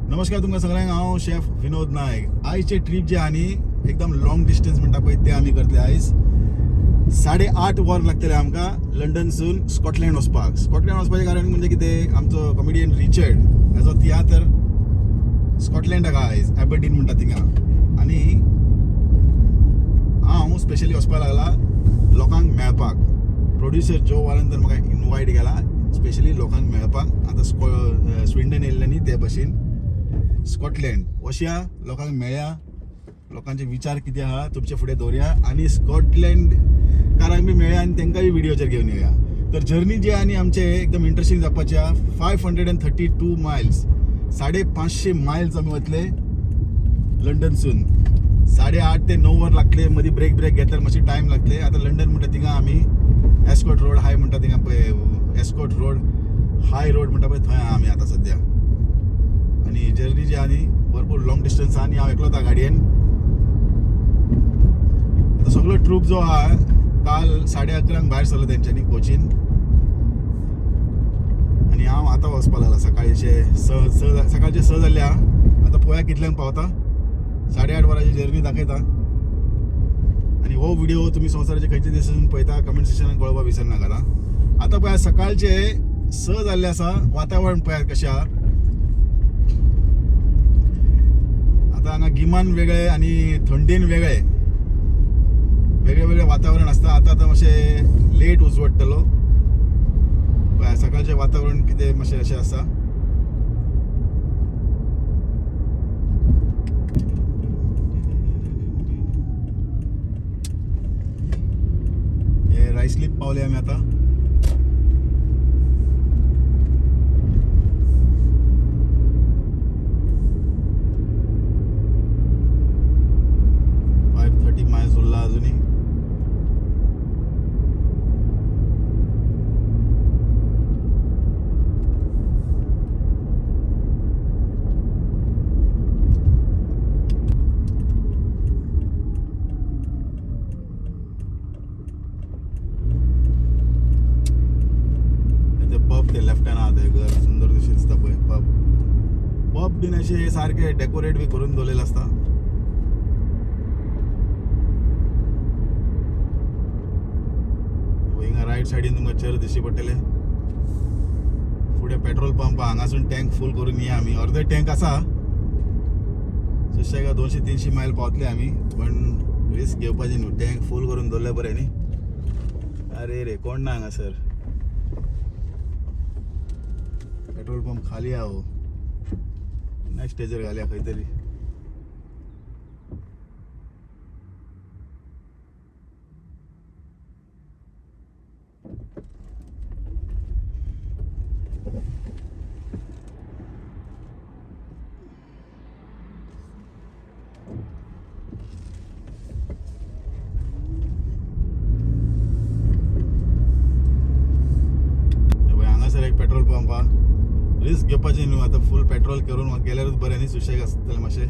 नमस्कार तुमकां सगळ्यांक. हांव शेफ विनोद नायक. आयचे ट्रीप जे आहा न्ही एकदम लॉंग डिस्टन्स म्हणटा पळय ते आमी करतले आयज. 8.5 वर लागतले आमकां लंडनसून स्कॉटलँड वचपाक. स्कॉटलँड वचपाचें कारण म्हणजे कितें, आमचो कॉमेडियन रिचर्ड हाचो तियात्र स्कॉटलँडाक आहा आयज, एबरडीन म्हणटा थिंगा. आनी हांव स्पेशली वचपाक लागला लोकांक मेळपाक. प्रोड्युसर जो वालन तर म्हाका इनवायट केला स्पेशली लोकांक मेळपाक. आतां स्विंडन येयल्ले न्ही ते भशेन स्कॉटलँड वचया, लोकांक मेळया, लोकांचे विचार कितें आहा तुमचे फुडें दवरया आनी स्कॉटलँडकारांक बी मेळया आनी तांकांय व्हिडियोचेर घेवन येवया. तर जर्नी जी आहा न्ही आमचे एकदम इंट्रस्टींग जावपाची आहा. 532 मायल्स, 550 मायल्स आमी वतले लंडनसून. 8.5 ते 9 वर लागतले. मदीं ब्रेक ब्रेक घेतल्यार मातशी टायम लागतले. आतां लंडन म्हणटा थिंगा आमी एस्कॉट रोड हाय म्हणटा थिंगा पळय, एस्कॉट रोड हाय रोड म्हणटा पळय थंय आहा आमी आतां सद्या. आनी जर्नी जी आहा न्ही भरपूर लॉंग डिस्टन्स आहा आनी हांव एकलोच आहा गाडयेन. आतां सगळो ट्रूप जो आहा काल 11:30 भायर सरलो तेंच्यांनी कोचीन आनी हांव आतां वचपाक लागला. सकाळचे स स सकाळचे 6 जाल्ले आहा. आतां पळोवया कितल्यांक पावता. 8.5 वरांची जर्नी दाखयता. आनी हो व्हिडिओ तुमी संवसाराचे खंयच्या देशासून पळयता कमेंट सेक्शनान कळोवपाक विसरनाका. आतां पळया सकाळचे 6 जाल्ले आसा. वातावरण पळयात कशें आहा. आतां हांगा गिमान वेगळें आनी थंडेन वेगळें, वेगळें वेगळें वातावरण आसता. आतां आतां मातशें लेट उजवडटलो. पळया सकाळचें वातावरण कितें मातशें अशें आसा. हे रायस्लीप पावले आमी आतां. 530 मायल्स उरला अजुनूय. ते पब ते लेफ्टान आहा ते घर सुंदर कशें दिसता पळय. पब पब बीन अशें सारकें डेकोरेट बी करून दवरलेलें आसता. हिंगा रायट सायडीन तुमकां चर्च दिश्टी पडटले. फुडें पेट्रोल पंप, हांगासून टँक फूल करून या आमी. अर्दे टँक आसा सुशेगा 200-300 मायल पावतले आमी, पण रिस्क घेवपाची न्हू. टँक फूल करून दवरल्यार बरें न्ही. अरे रे कोण ना हांगासर. पेट्रोल पंप खाली आहा हो. नेक्स्ट स्टेजर घालया खंय तरी. पळय हांगासर एक पेट्रोल पंप आहा. रिस्क घेवपाचें न्हू आतां. फूल पेट्रोल करून गेल्यारूच बरें न्ही, सुशेग आसतलें मातशें.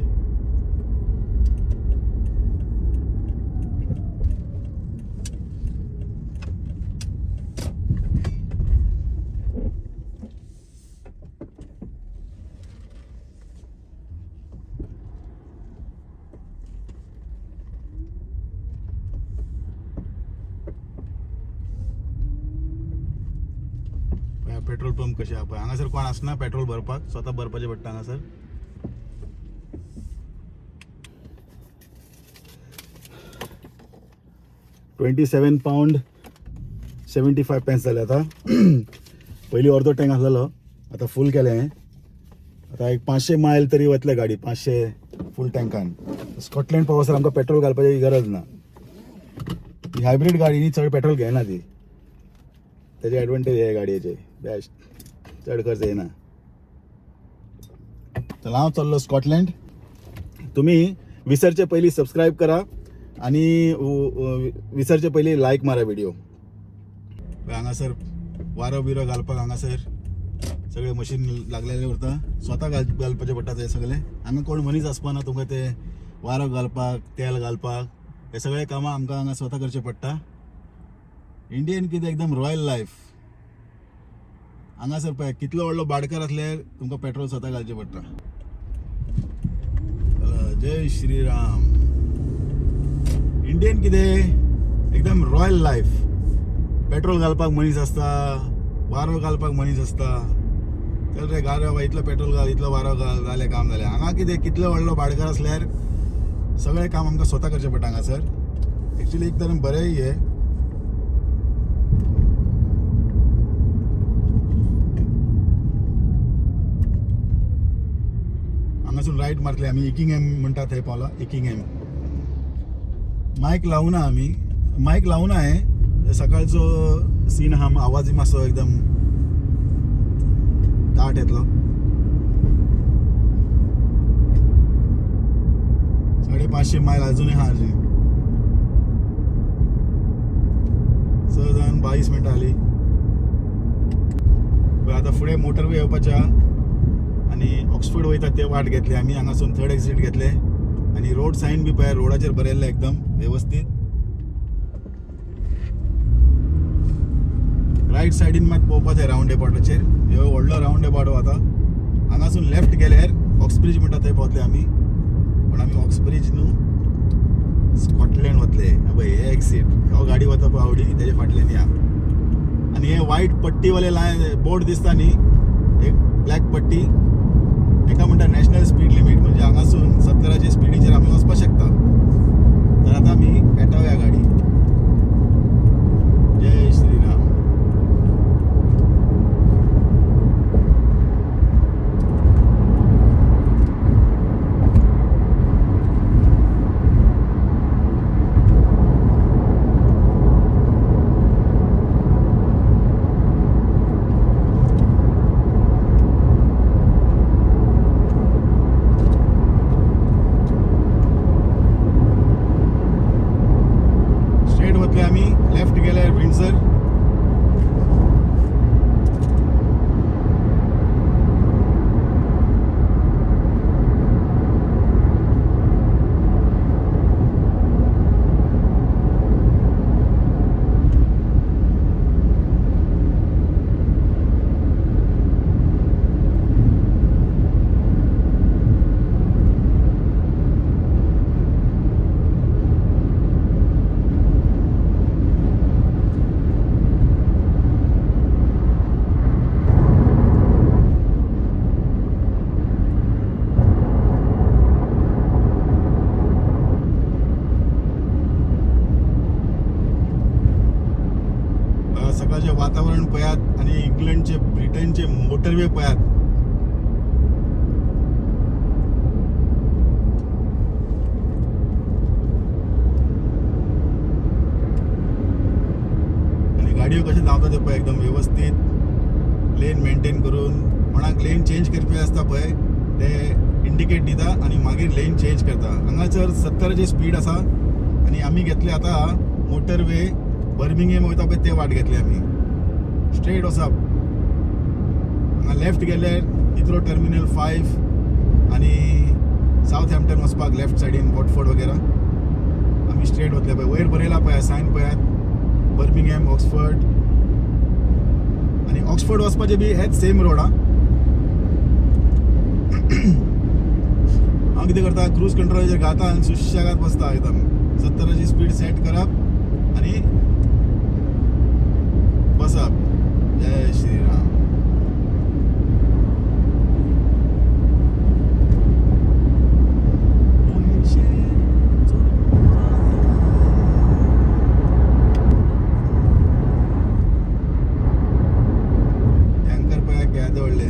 पेट्रोल पंप कशें आहा पळय. हांगासर कोण आसना पेट्रोल भरपाक, स्वता भरपाचें पडटा हांगासर. £27.75 जाले आतां. पयलीं अर्दो टँक आसलेलो, आतां फूल केलें हांवें. आतां एक 500 मायल तरी वतले गाडी 500 फूल टँकान. स्कॉटलँड पावसर आमकां पेट्रोल घालपाची गरज ना. ही हायब्रीड गाडी न्ही, चड पेट्रोल घेयना ती. तेजे एडवांटेज हे गाडयेचे बेस्ट, चड खर्च येना. चल हांव चल्लो स्कॉटलँड. तुमी विसरचे पयलीं सबस्क्रायब करा आनी विसरचे पयलीं लायक मारा व्हिडिओ. हांगासर वारो बिरो घालपाक हांगासर सगळें मशीन लागलेलें उरता. स्वता घालपाचें पडटा तें सगळें. हांगा कोण मनीस आसपाना तुमकां ते वारो घालपाक, तेल घालपाक, हे सगळे कामां आमकां हांगा स्वता करचें पडटा. इंडियन कितें एकदम रॉयल लायफ. हांगासर पळय कितलो व्हडलो बाडकार आसल्यार तुमकां पेट्रोल स्वता घालचें पडटा. जय श्रीराम. इंडियन कितें एकदम रॉयल लायफ. पेट्रोल घालपाक मनीस आसता, वारो घालपाक मनीस आसता. चल रे घाल रे बाबा, इतलो पेट्रोल घाल, इतलो वारो घाल, जालें काम जालें. हांगा कितें कितलो व्हडलो भाटकार आसल्यार सगळें काम आमकां स्वता करचें पडटा हांगासर. एक्चुली एक तरेन बरेंय हें. हांगासून रायट मारतले आमी, इकिंगहॅम म्हणटा थंय पावला. इकिंगहॅम मायक लावना आमी, मायक लावना. हें सकाळचो सीन आहा, आवाजूय मातसो एकदम दाट येतलो. 550 मायल अजूनय आहा अजून. 6 जावन 22 मिनटां जाली. आतां फुडें मोटरवे येवपाचे आहा आनी ऑक्सफर्ड वयता ते वाट घेतली आमी. हांगासून थर्ड एक्झीट घेतले आनी रोड सायन बी पळय रोडाचेर बरयल्लें एकदम वेवस्थीत. रायट सायडीन मात पळोवपाचें रावंड एबाउटाचेर. ह्यो व्हडलो रावंड एबाउट वता. हांगासून लेफ्ट गेल्यार ऑक्सब्रीज म्हणटा थंय पावतले आमी. पण आमी ऑक्सब्रीज न्हू, स्कॉटलँड वतले. पळय हे एक्झीट, हो गाडी वता पळय आवडी, तेजे फाटल्यान या. आनी हे वायट पट्टीवाले लायन बोर्ड दिसता न्ही, एक ब्लॅक पट्टी, हेका म्हणटा नॅशनल स्पीड लिमीट. म्हणजे हांगासून 70चे स्पिडीचेर आमी वचपाक शकता. तर आतां आमी पेटोवया गाडी. जय श्रीराम. स्ट्रेट वतले आमी, लेफ्ट गेल्यार विंडसर. सकाळचें वातावरण पळयात आनी इंग्लंडचे, ब्रिटनचे मोटरवे पळयात. आनी गाडयो कशें धांवता ते पळय, एकदम वेवस्थीत लेन मेंटेन करून. कोणाक लेन चेंज करपी आसता पळय, ते इंडिकेट दिता आनी मागीर लेन चेंज करता. हांगासर 70ची स्पीड आसा आनी आमी घेतले आतां मोटरवे. बर्मिंगहॅम वयता पळय ते वाट घेतली आमी. स्ट्रेट वचप, हांगा लेफ्ट गेल्यार हिथ्रो टर्मिनल 5 आनी सावथ हॅम्पटन वचपाक लेफ्ट सायडीन वॉटफोर्ड वगैरे. आमी स्ट्रेट वतले. पळय वयर बरयला पळय, सायन पळयात, बर्मिंगहॅम, ऑक्सफर्ड. आनी ऑक्सफर्ड वचपाचे बी हेच सेम रोड. आहा. हांव कितें करता, क्रूज कंट्रोलाचेर घाता आनी सुशेगाद बसता एकदम. 70ची स्पीड सेट करप आनी बसप. जय श्रीराम. टँकर पळय केदे व्हडले.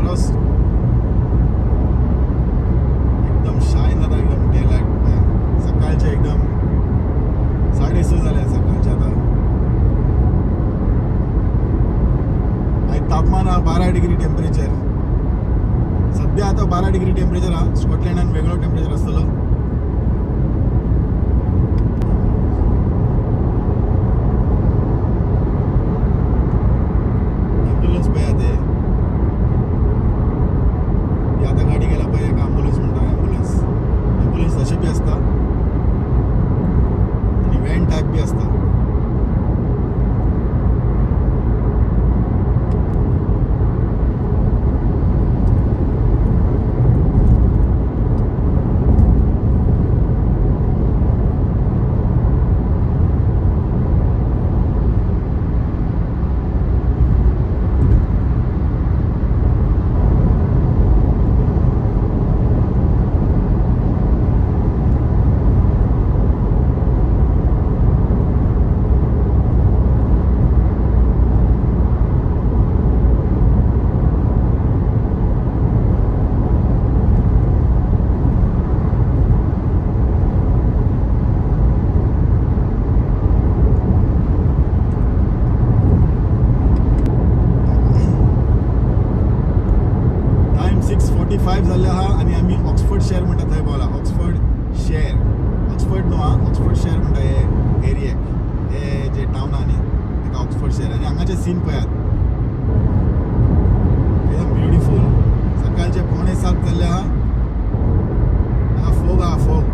बरोच एकदम शायन जाता, एकदम डे लायट. सकाळचे एकदम 6:30 जाले सकाळचे आता. आनी तापमान आहा 12 डिग्री टेम्परेचर सध्या. आता 12 डिग्री टेम्परेचर आहा. स्कॉटलँडान वेगळो टेम्परेचर आसतलो. ॲम्ब्युलन्स पळया ते. ही आता गाडी गेला पळय, एका ॲम्ब्युलन्स म्हणटा. ॲम्ब्युलन्स, ॲम्ब्युलन्स तशें बी आसता आनी वॅन टायप बी आसता. टायम 6:45 जाल्ले आहा आनी आमी ऑक्सफर्ड शहर म्हणटा थंय पावला. ऑक्सफर्ड शहर, ऑक्सफर्ड न्हू आं, ऑक्सफर्ड शहर म्हणटा हे एरियाक. हे जे टावन आहा न्ही तेका ऑक्सफर्ड शहर. आनी हांगाचे सीन पळयात, एकदम ब्युटिफूल. सकाळचे 6:45 जाल्ले आहा. हांगा फोग आहा, फोग.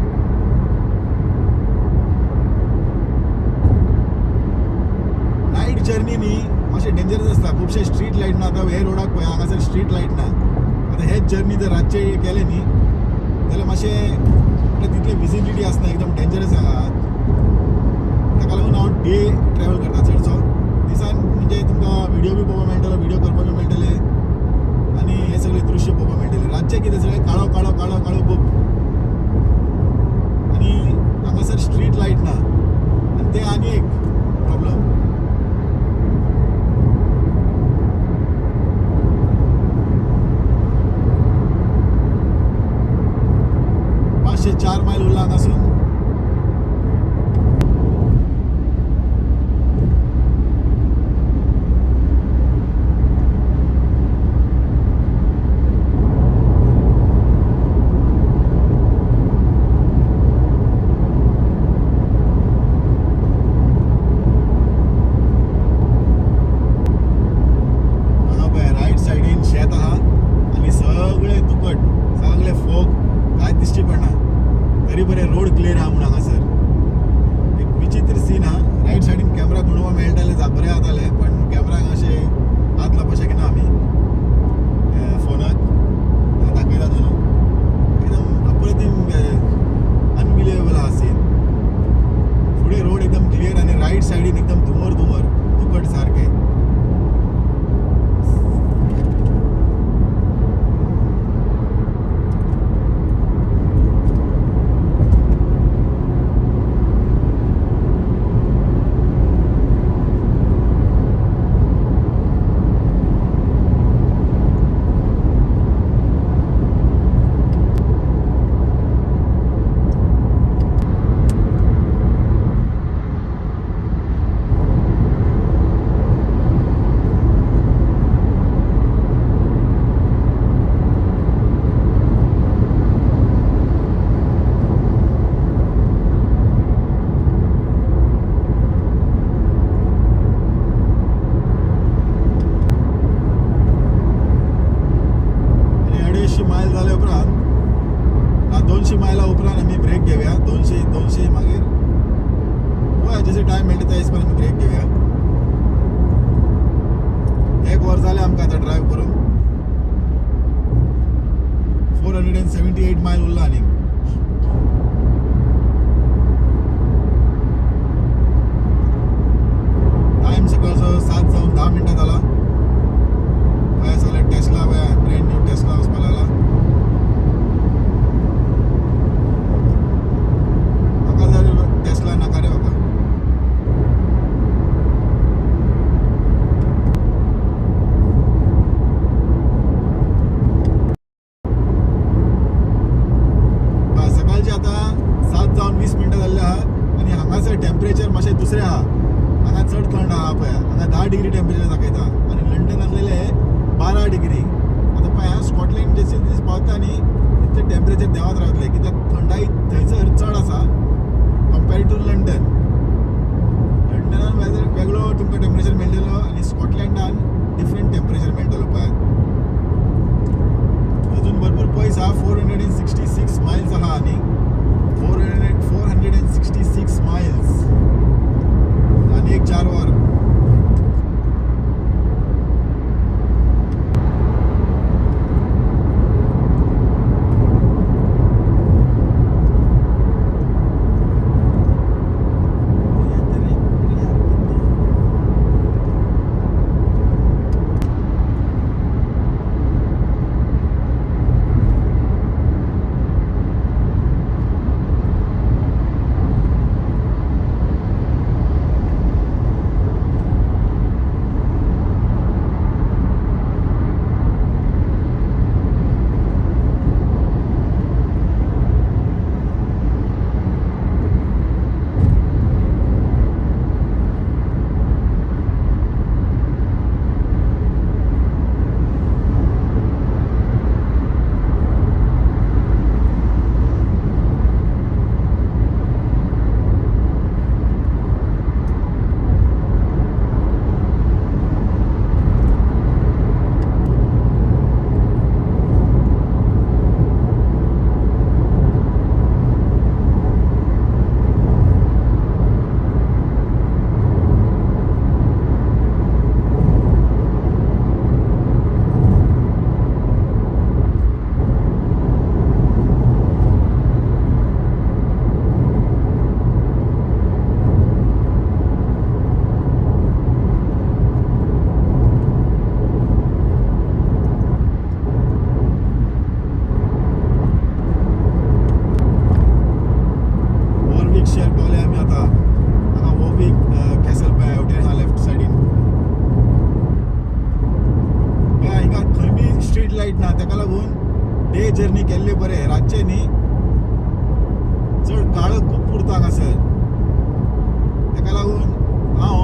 नायट जर्नी न्ही मातशें डेंजरस आसता. खुबशे स्ट्रीट लायट ना. आतां हे रोडाक पळय, हांगासर स्ट्रीट लायट ना. आतां हेच जर्नी जर रातचे केले न्ही जाल्यार मातशें म्हटल्यार तितले विजिबिलिटी आसना, एकदम डेंजरस आहा. ताका लागून हांव डे ट्रॅवल करता चडसो. दिसान म्हणजे तुमकां व्हिडियो बी पळोवपाक मेळटलो, व्हिडियो करपाक बी मेळटले आनी हे सगळे दृश्य पळोवपाक मेळटले. रातचें कितें, सगळें काळो काळो काळो काळो गुप आनी हांगासर स्ट्रीट लायट ना आनी ते आनी एक प्रॉब्लम. 504 मायल उरला हांगासून. हांगा पळय, रायट सायडीन शेत आहा आनी सगळे दुकट, सगळे फोग, कांयच दिश्टी पडना. तरी बरें रोड क्लियर आहा म्हूण. हांगासर एक विचित्र सीन आहा. रायट सायडीन कॅमेरा गुणवा मेळटाले बरें जातालें, पण कॅमेराक अशें हात लावपाक शकना आमी फोनाक. दाखयता न्हू, एकदम अप्रतिम, अनबिलिवेबल आहा सीन. फुडें रोड एकदम क्लियर आनी रायट सायडीन एकदम धुंवर धुंवर, दुकट सारकें. आनी 250 मायल जाले उपरांत ना, 200 मायला उपरांत आमी ब्रेक घेवया. 200, 200, मागीर पळोवया, जशें टायम मेळटा त्या हिसपान आमी ब्रेक घेवया. एक वर जालें आमकां आतां ड्रायव करून. 478 मायल उरला आनीक. टायम सकाळचो 7 जावन 10 मिनटां जाला. पळय, सगळे टेस्ला पळय, ब्रँड न्यू टेस्ला वचपाक लागला. म्हाका जर टेस्ला नाका रे बाबा. Compare to London. लंडनान वेदर वेगळो तुमकां टेम्परेचर मेळटलो आनी स्कॉटलँडान डिफरंट टेम्परेचर मेळटलो. पळयात, अजून भरपूर पयस आहा. 466 मायल्स आहा आनी 466 मायल्स आनी एक 4 वर. वॉरविकशर पावले आमी आतां. हांगा वॉरवीक कॅसल पळय वटेन आहा लेफ्ट सायडीन. पळय, हिंगा खंय बी स्ट्रीट लायट ना, ताका लागून डे जर्नी केल्ले बरें. रातचे न्ही चड काळो खूब उरता हांगासर. ताका लागून हांव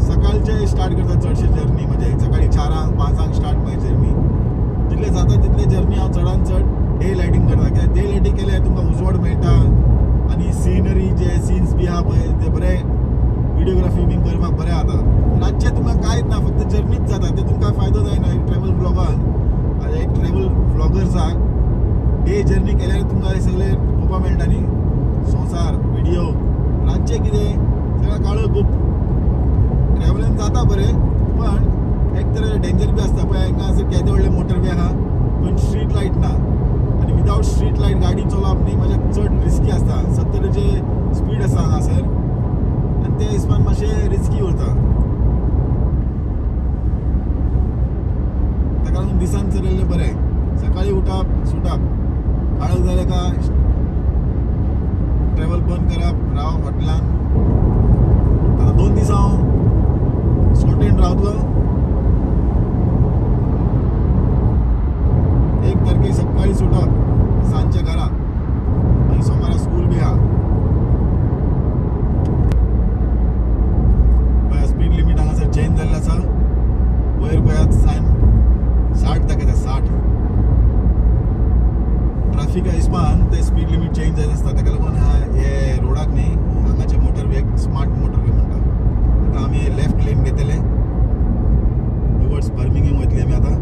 सकाळचे स्टार्ट करता चडशे जर्नी. म्हणजे सकाळी 4ांक 5ांक स्टार्ट मागीर जर्नी. जितले जाता तितले जर्नी हांव चडान चड डे लायटींग करता, कित्याक डे लायटींग केल्यार तुमकां उजवाड मेळटा आनी सिनरी जे सीन्स बी आहा पळय ते बरे विडियोग्राफी बीन करपाक बरें जाता. रातचें तुमकां कांयच ना, फक्त जर्नीच जाता, ते तुमकां फायदो जायना. एक ट्रॅवल ब्लॉगाक, एक ट्रॅवल व्लॉगर्साक डे जर्नी केल्यार तुमकां हे सगळे पळोवपाक मेळटा न्ही, संवसार विडियो. रातचें कितें सगळें काळो गुप. ट्रॅवलींग जाता बरें, पण एक तर डेंजर बी आसता. पळय, हांगा असं केदे व्हडले मोटर बी आहा पण स्ट्रीट लायट ना आनी विदावट स्ट्रीट लायट गाडी चलोवप न्ही मातशें चड रिस्की आसता. 70चे स्पीड आसा हांगासर आनी ते हिसपान मातशें रिस्की उरता. ताका लागून दिसान चलयल्लें बरें. सकाळी उठप, सुटप, काळोख जालें काय ट्रॅवल बंद करप, रावप हॉटेलान. आतां 2 दीस हांव स्कॉटलँड रावतलो. 1 तारखेक सकाळी सुटप, सांजच्या घरा. मागीर सोमारा स्कूल बी आहा. पळय, स्पीड लिमीट हांगासर चेंज जाल्लें आसा. वयर पळयात, सायन 60 दाखयता, 60. ट्राफिका हिसपान ते स्पीड लिमीट चेंज जायत आसता. ताका लागून हे रोडाक न्ही हांगाचे motor way smart motor way म्हणटा. आतां आमी लेफ्ट लेन घेतले, टुवर्ड्स बर्मिंगम वयतले आमी आतां.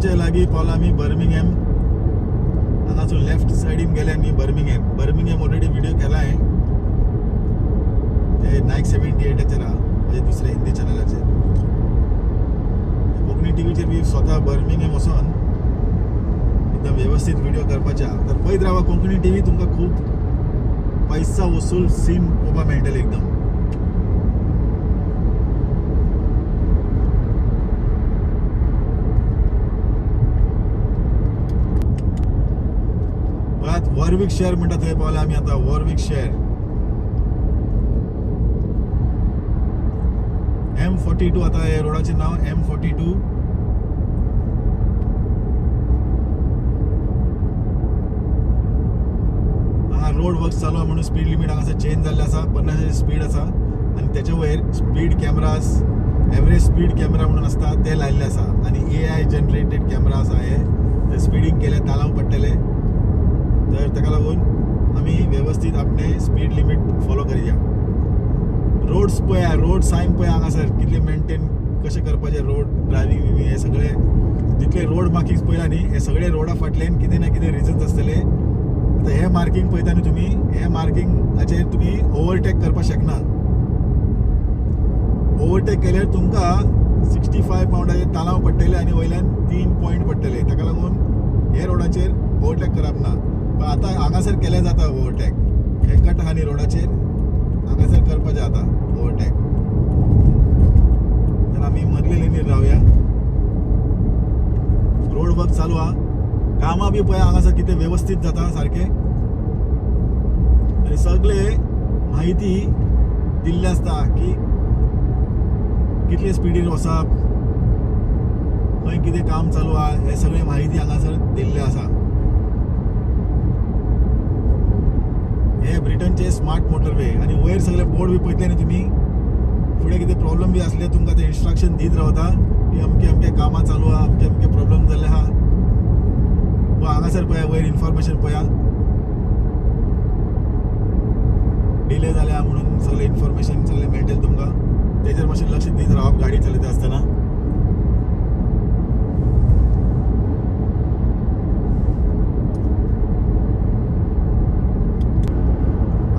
बर्मिंगहॅमाच्या लागीं पावला आमी. बर्मिंगहॅम हांगासून लेफ्ट सायडीन गेले आमी. बर्मिंगहॅम, बर्मिंगहॅम ऑलरेडी व्हिडिओ केला आहे, ते नायक 78चाचेर आहा, म्हणजे दुसऱ्या हिंदी चॅनलाचेर. कोंकणी टीव्हीचेर बी स्वता बर्मिंगहॅम वचोन एकदम व्यवस्थित व्हिडिओ करपाचे आहा. तर पळयत रावा कोंकणी टीव्ही, तुमकां खूब पैसा वसूल सीन पळोवपाक मेळटले एकदम. पळयात, वॉरविक शहर म्हणटा थंय पावले आमी आतां. वॉरविक शहर, M42. आतां हे रोडाचें नांव M42. हांगा रोड वर्क चालू आहा म्हणून स्पीड लिमीट हांगासर चेंज जाल्लें आसा. 50ची स्पीड आसा आनी तेच्या वयर speed cameras, average speed camera म्हणून आसता, ते लायिल्ले आसा. आनी एआय जनरेटेड कॅमेरा आसा हे. ते स्पिडींग केले तालांव पडटले. तर ताका लागून आमी वेवस्थीत आपणे स्पीड लिमीट फॉलो करया. रोड्स पळया, रोड सायन पळया, हांगासर कितले मेंटेन कशें करपाचें रोड ड्रायव्हिंग, हे सगळे जितले रोड मार्किंग्स पळयला न्ही, हे सगळे रोडा फाटल्यान कितें ना कितें रिजन्स आसतले. आतां हे मार्किंग पळयता न्ही तुमी, हे मार्किंगाचेर तुमी ओवरटेक करपाक शकना. ओवरटेक केल्यार तुमकां 65 पावंडाचे तालांव पडटले आनी वयल्यान 3 पॉयंट पडटले. ताका लागून हे रोडाचेर ओवरटेक करप ना. पण आतां हांगासर केल्यार जाता ओवरटेक. हे कट आहा न्ही रोडाचेर, हांगासर करपाचें आतां ओवरटेक. तर आमी मदले लेनीर रावया. रोड वर्क चालू आहा. कामां बी पळय हांगासर कितें वेवस्थीत जाता सारकें आनी सगळे म्हायती दिल्ली आसता की कितले स्पिडीर वचप, खंय कितें काम चालू आहा, हे सगळे म्हायती हांगासर दिल्ले आसा. हे ब्रिटनचे स्मार्ट मोटरवे. आनी वयर सगळे बोर्ड बी पळयतले न्ही तुमी, फुडें कितें प्रॉब्लम बी आसले तुमकां ते इन्स्ट्रक्शन दीत रावता की अमके अमके कामां चालू आहा, अमके अमके प्रॉब्लम जाल्ले आहा. पळय हांगासर पळया, वयर इन्फॉर्मेशन पळया, डिले जाल्या म्हणून सगळें इन्फॉर्मेशन सगळें मेळटलें तुमकां. तेजेर मातशें लक्ष दीत रावप गाडी चलयता आसतना.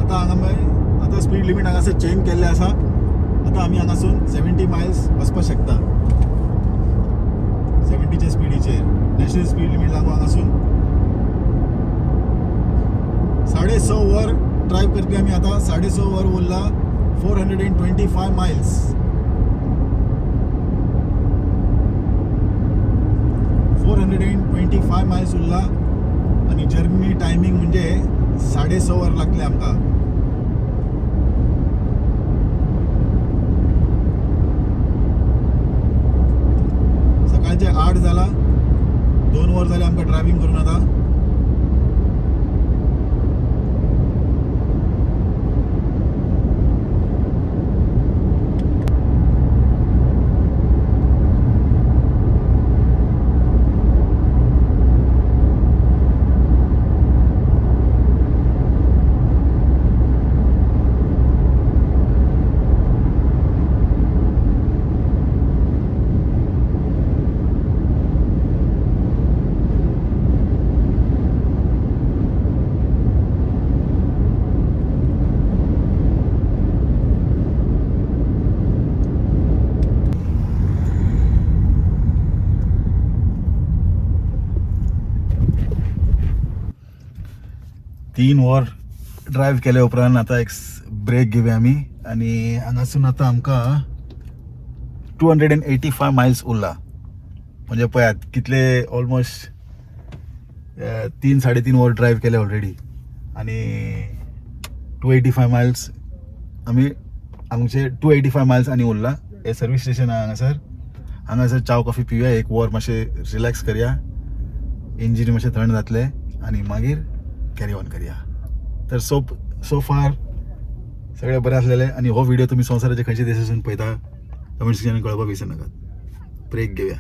आतां हांगा मागीर आतां स्पीड लिमीट हांगासर चेंज केल्लें आसा. आतां आमी हांगासून 70 मायल्स वचपाक शकता, 70च्या स्पिडीचेर. नॅशनल स्पीड लिमीट लागू. हांगासून 6.5 वर ड्रायव्ह करतले आमी आतां. 6.5 वर उरला, 425 miles, 425 miles उरला. आनी जर्नी टायमींग म्हणजे 6.5 वर लागतलें आमकां. सकाळचे 8 जाला, 2 वर जालें आमकां ड्रायव्हिंग करून आतां. 3 वर ड्रायव्ह केल्या उपरांत आतां एक ब्रेक घेवया आमी. आनी हांगासून आतां आमकां 285 मायल्स उरला. म्हणजे पळयात कितले, ऑलमोस्ट 3 3.5 वर ड्रायव्ह केले ऑलरेडी आनी 285 मायल्स आमी, आमचे 285 मायल्स आनी उरला. हे सर्वीस स्टेशन आहा हांगासर. हांगासर चाव कॉफी पिवया, एक वर मातशें रिलॅक्स करया, इंजीन मातशें थंड जातलें आनी मागीर कॅरी ऑन करया. तर सो सो फार सगळें बरें आसलेलें. आनी हो व्हिडिओ तुमी संवसाराच्या खंयच्या देशासून पळयता, कमेंट सेक्शनान कळोवपाक विसर नाकात. ब्रेक घेवया.